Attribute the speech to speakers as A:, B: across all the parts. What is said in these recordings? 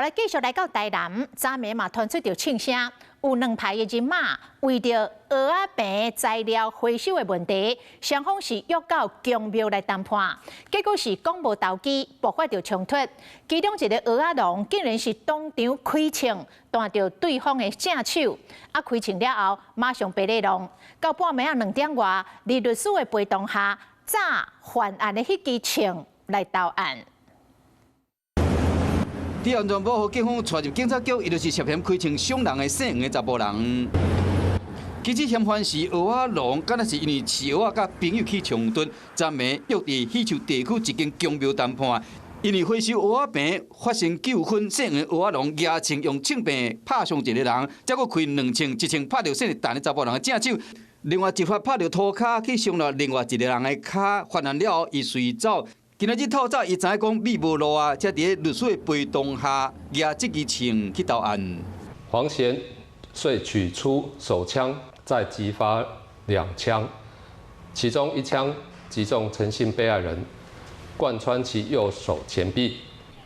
A: 好來，繼續來到台南，昨暝嘛傳出著槍聲，有兩派的人馬為著蚵仔棚材料回收的問題，雙方是約到宮廟來談判，結果是講無投機，爆發著衝突。其中一个蚵仔農竟然是當場開槍彈著對方的正手，啊開槍了後馬上白咧浪。到半暝仔2點外，佇律師的陪同下，詐犯案的彼支槍來投案。
B: 佇安全帽予警方帶入警察局，伊就是涉嫌開槍傷人的姓黃的查埔人。其實嫌犯是蚵仔農，敢若是因為飼蚵仔佮朋友起衝突，昨暝約佇喜樹地區一間宮廟談判。因為回收蚵仔棚發生糾紛，姓黃的蚵仔農舉槍用槍柄拍傷一個人，才閣開兩槍，一槍拍著姓陳的查埔人的正手，另外一發拍著塗跤去傷著另外一個人的跤。犯案了後，伊隨走。今仔日透早，伊知影講米無落啊，才佇咧律師的陪同下，舉這支槍去投案。
C: 黃賢遂取出手槍，再擊發兩槍，其中一槍擊中陳姓被害人，貫穿其右手前臂。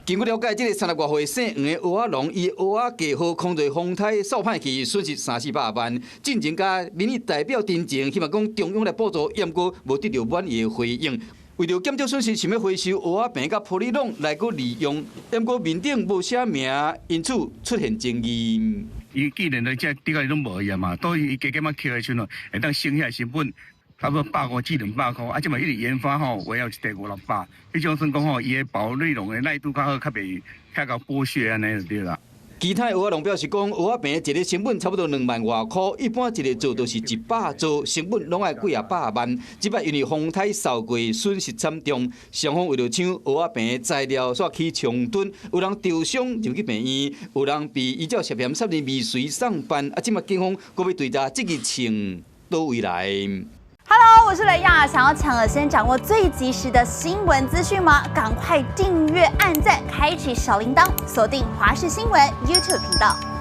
B: 根據了解，這个30外歲姓黃的蚵仔農，伊蚵仔計號空做風颱掃歹去，損失三四百萬。進前佮民意代表陳情，希望講中央來補助，毋過無得著滿意的回應。為著減少損失，想欲回收蚵仔棚佮玻璃籠來閣利用，毋過面頂無寫名，因此出現爭議。
D: 伊既然咧這這個攏無用嘛，所以伊加減仔捡的時陣，會當省遐成本差不多150至200箍，啊，這嘛一直研發吼，為要一塊五六百，彼種算講吼，伊的保麗龍的耐度較好，較袂遐𠢕剝削按呢就對啦。
B: 其他蚵仔農表示講，蚵仔棚一个成本差不多2萬外箍，一般一个做就是100座，成本攏愛幾仔百萬。這擺因為風颱掃過，損失慘重，雙方為著搶蚵仔棚材料，煞起衝突，有人受傷入去病院，有人被依照涉嫌殺人未遂送辦。啊，這擺警方閣欲追查這支槍佗位來。
E: Hello，我是雷亞，想要搶先掌握最及時的新聞資訊嗎？趕快訂閱、按讚、開啟小鈴鐺，鎖定華視新聞 YouTube 頻道。